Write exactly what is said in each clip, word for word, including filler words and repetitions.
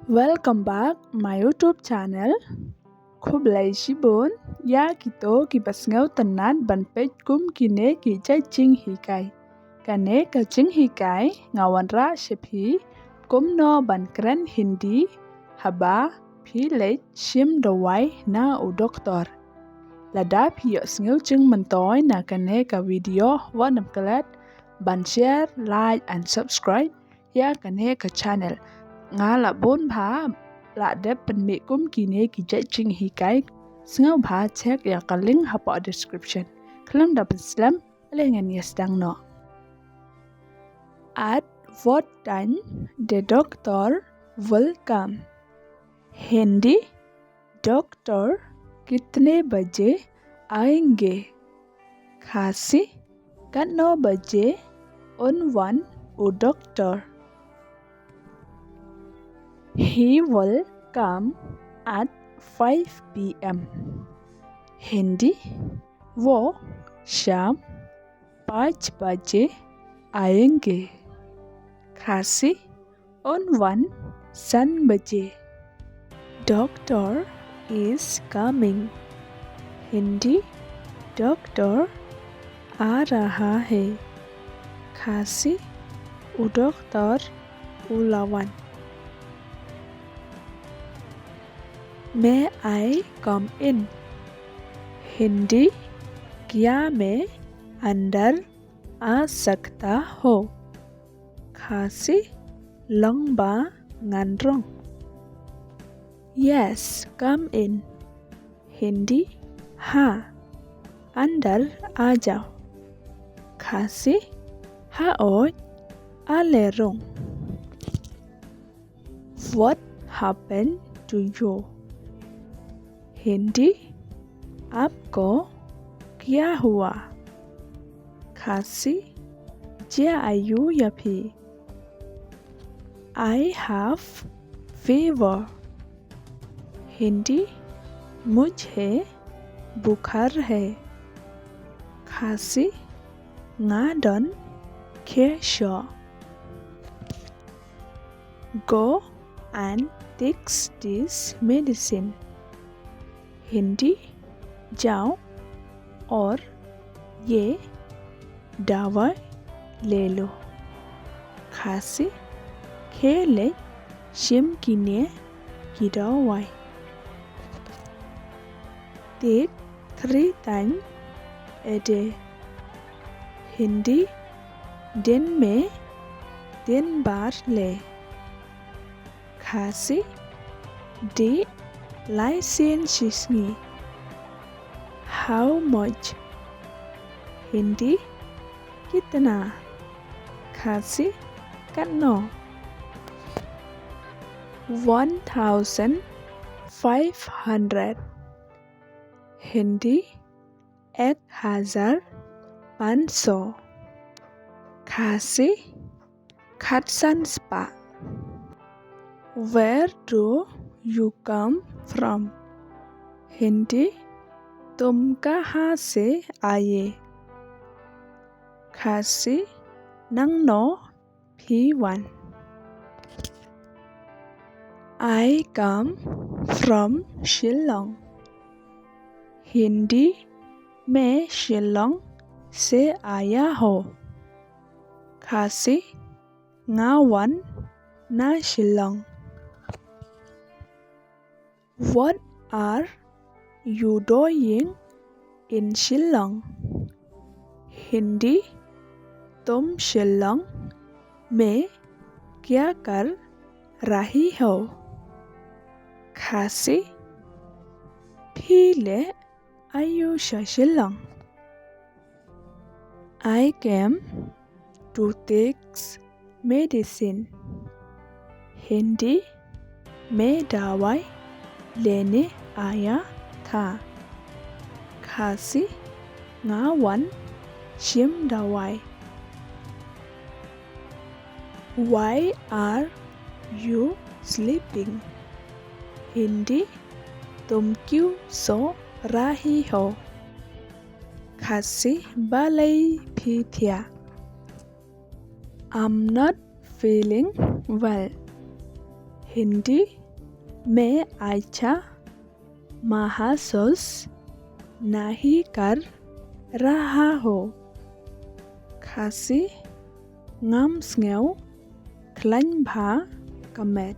Welcome back my YouTube channel. Khublei shibun ïa kito kiba sngewtynnat ban peit kum kine ki jait jinghikai. Kane ka jinghikai nga wanrah sha phi kumno ban kren Hindi haba phi leit shim dawai na u doktor. Lada phi ïohsngew jingmyntoi na kane ka video, wat nym klet ban share, like and subscribe ïa kane ka channel. Nga la bun bha la dep pynmih kum kine ki jait jinghikai. Sngewbha check ïa ka link hapoh description. Khlem da pynslem, ale ngan ïa sdang noh. At what time the doctor will come? Hindi, doctor कितने बजे आएंगे? Khasi, katno baje un wan u doktor? He will come at five p.m. Hindi, वो शाम पाँच बजे आएंगे। Khasi, un wan san baje. Doctor is coming. Hindi, doctor आ रहा है। Khasi, u doktor u la wan. May I come in? Hindi, क्या मैं अंदर आ सकता हूँ? Khasi, long ba ngan rung? Yes, come in. Hindi, हाँ, अंदर आ जाओ। Khasi, hooid, ale rung. What happened to you? Hindi, आपको क्या हुआ? Khasi, jia aïu ïa phi? I have fever. Hindi, मुझे बुखार है। Khasi, nga don khyrshoh. Go and take this medicine. Hindi, जाओ और ये दवाई ले लो। Khasi, khie leit shim kine ki dawai. Take three times a day. Hindi, दिन में तीन बार ले। Khasi, dih lai sien shi sngi. How much? Hindi, कितना? Khasi, katno? One thousand five hundred. Hindi, एक हज़ार पाँच सौ। Khasi, khatsan spah. Where do you come from? Hindi, तुम कहाँ से आए? Khasi, nangno phi wan? I come from Shillong. Hindi, मैं शिलोंग से आया हूँ। Khasi, nga wan na Shillong. What are you doing in Shillong? Hindi, तुम शिलोंग में क्या कर रही हो? Khasi, phi leh aïu sha Shillong? I came to take medicine. Hindi, मैं दवाई लेने आया था। Khasi, nga wan shim dawai. Why are you sleeping? Hindi, तुम क्यों सो रही हो? Khasi, balei phi thiah? I'm not feeling well. Hindi, मैं अच्छा महसूस नहीं कर रहा हूँ। Khasi, ngam sngew khlaiñ bha ka met.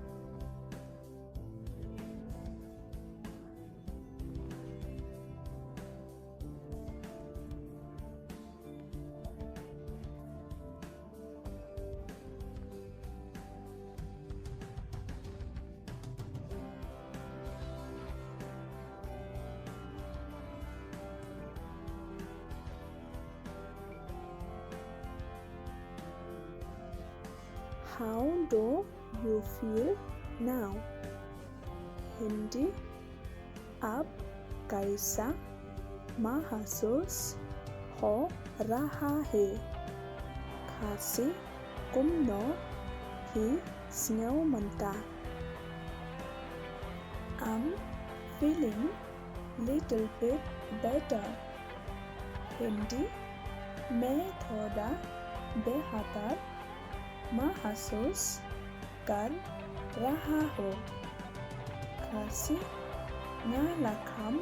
How do you feel now? Hindi, अब कैसा महसूस हो रहा है? Khasi, kumno phi sngew mynta? I'm feeling little bit better. Hindi, मैं थोड़ा बेहतर महसूस कर रहा हूँ। Khasi, nga la kham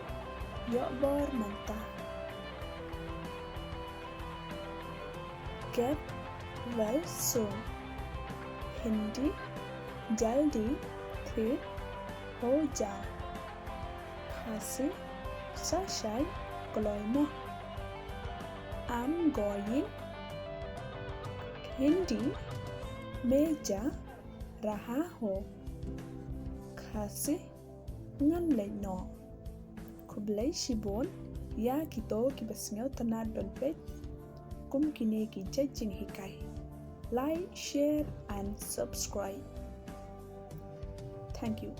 ïoh bor mynta. Get well soon. Hindi, जल्दी ठीक हो जा। Khasi, sa shai kloi noh. I'm going. Hindi, मैं जा रहा हूँ। Khasi, ngan leit noh. Khublei shibun ïa kito kiba sngewtynnat ban peit kum kine ki jait jinghikai. Like, share and subscribe. Thank you.